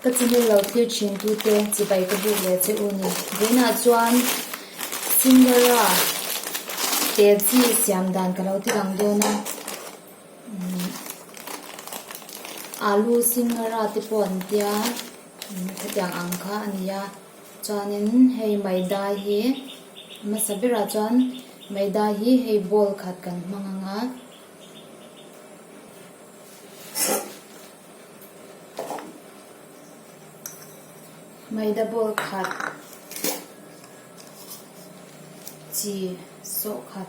Ka channel lo thlir thin tute chibai ka buk leh che u ni. Vawiinah chuan Singara tel chi siam dan ka lo ti lang dawn a. Alu Singara te pawh an tia khatiang ang kha a ni a. Chuanin hei maida hi a hmasa berah chuan maida hi hei bowl khat kan hmang ang a. Maida bowl khat chi sawh khat.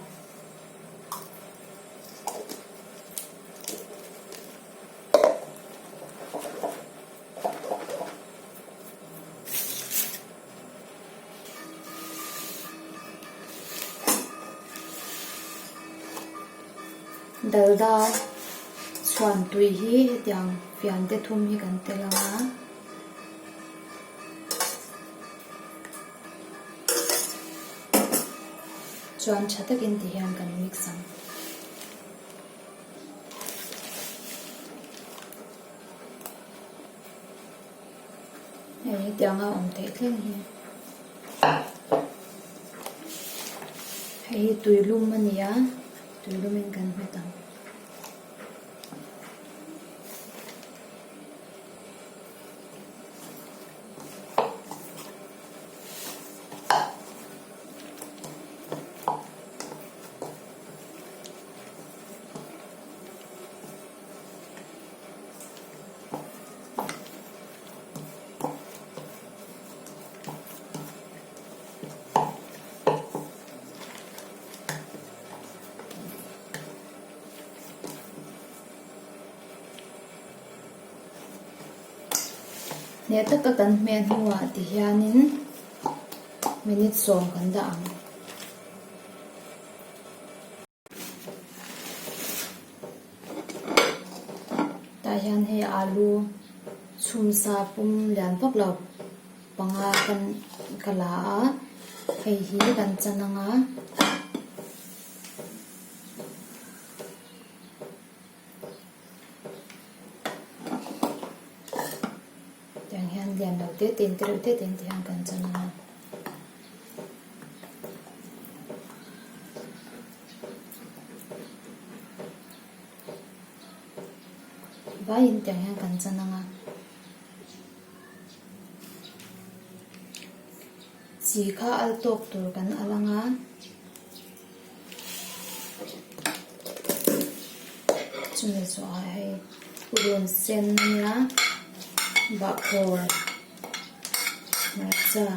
Dalda chhuan tui hi hetiang fian te thum hi kan tel ang a. Chuan tha takin ti hian kan mix ang. Hei hetianga awm theih thleng hi hei hi tuilum a ni a tuilumin kan hmet ang. Hneh taka kan hmeh hnuah tihianin minute sawm kan dah ang. Tah hian hei alu chhum sa pum lian vak lo panga kan ka la a hei hi kan chan ang a. Tiang hian lian lo te te in te reuh te te in ti hian kan chan ang a. Vaiin tiang hian kan chan ang a. Chi kha al tawk tur kan al ang a. Chumi zawhah hei purun sen a nia bahkhawr hmarcha.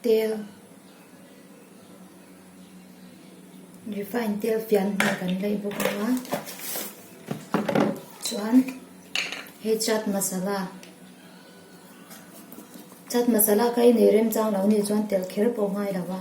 Tel refine tel fian hmel kan laih bawk ang a chuan hei chat masala chat masala kha i nei remchang lo nih chuan tel kher pawh ngai lo va.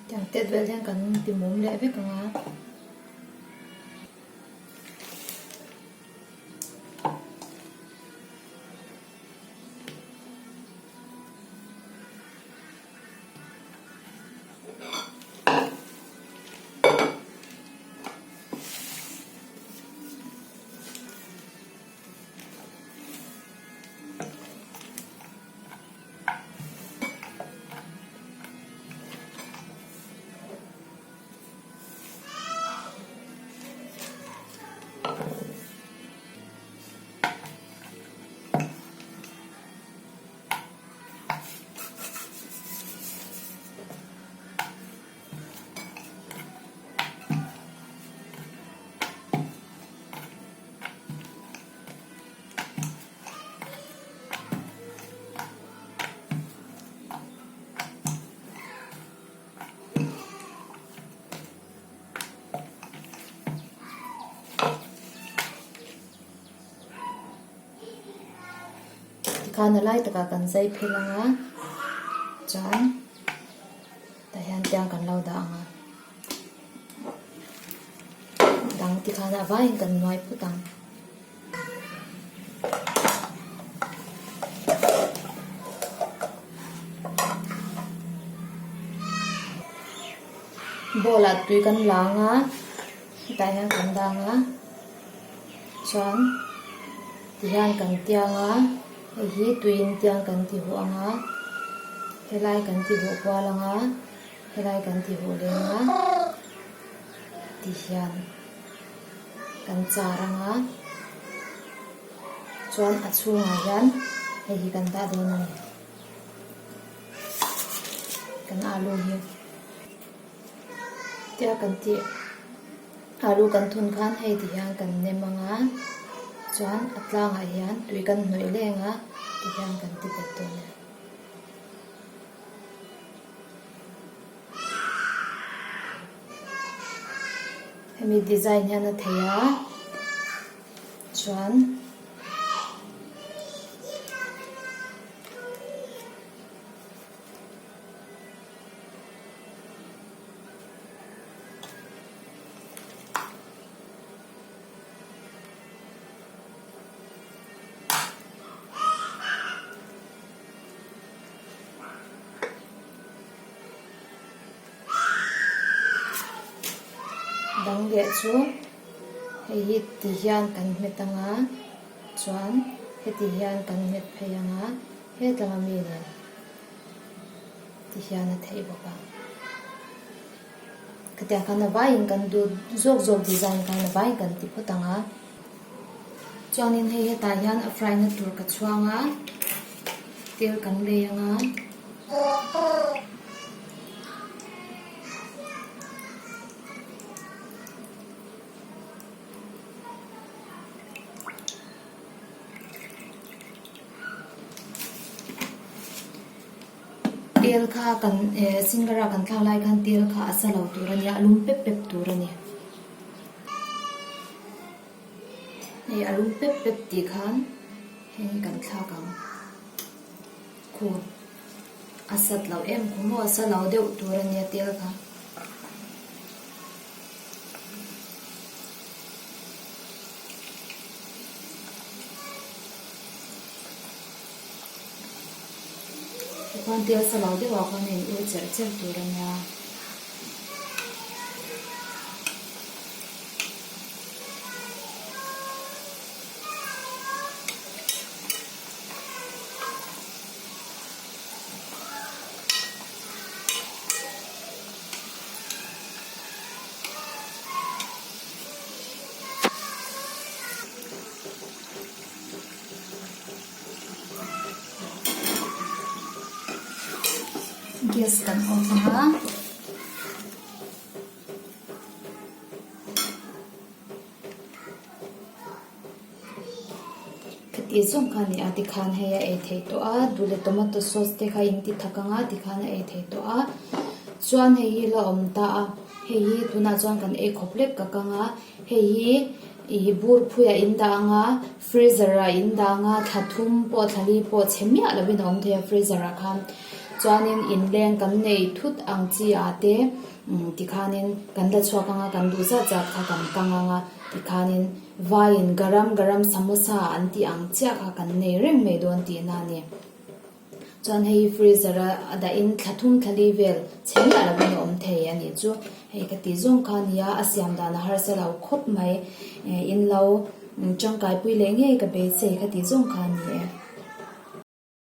Tiang tet vel hian kan ti mum leh vek ang a. Tikhan a lai takah kan zai phel ang a, chuan tah hian tiang kan lo dah ang a, dang tikhan a vaiin kan nuai phut ang. Bowl ah tui kan la ang a, hetah hian kan dah ang a, chuan tihian kan tiang a, hei hi tuiin tiang kan ti huh ang a, helai kan ti huh kual ang a, helai kan ti huh leh ang a, tihian. Kan char ang a, chuan a chhungah hian hei hi kan dah dawn a ni. Kan alu hi tia kan tih alu kan thun khan hei ti hian kan nem ang a, chuan a tlangah hian tui kan hnawih leng a ti hian kan ti bet dawn a ni. Hemi design hian a thei a chuan Dang leh chu hei hi ti hian kan hmet ang a chuan heti hian kan hmet phei ang a hetlanga mi nen ti hian a theih bawk a khatiang khan a vaiin kan duh zawk zawk design khan a vaiin kan ti phawt ang a. Chuanin hei hetah hian a fry na tur ka chhuang a, tel kan lei ang a. Tel kha kan eh singara kan thlak lai khan tel kha a sa lo tur a nia, a lum pep pep tur a ni. Hei a lum pep pep tih khan heng hi kan thlak ang khu a sat loh em khu maw a sa lo deuh tur a nia tel kha. Tikhuan tel sa lo deuh ah khuan a in ur cherh cherh tur a nia. Gas kan off ang a. Khati zawng kha a ni a tikhan hei a ei theih tawh a duh leh tomato sauce te kha in ti thak ang a tikhan a ei theih tawh a chuan hei hi la awm ta a hei hi tunah chuan kan ei khawp lek ka kang a hei hi ih bur phuiah in dah ang a freezer ah in dah ang a thla thum pawh thla li pawh chhe miah lovin a awm thei a freezer ah khan chuanin inleng kan nei thut ang chi ah te. Umm tikhanin kan la chhuak anga kan duh zat zat kha kan kang anga tikhanin vaiin garam garam samosa an tih ang chiah kha kan nei reng mai dawn tihna a ni. Chuan hei freezer a a dahin thla thum thla li vel chhe miah lovin a awm thei a nih chu. Hei ka tih zawng kha a nia a siam dan a harsa lo khawp mai. In lo tangkaipui leh ngei ka beisei ka tih zawng kha a ni e.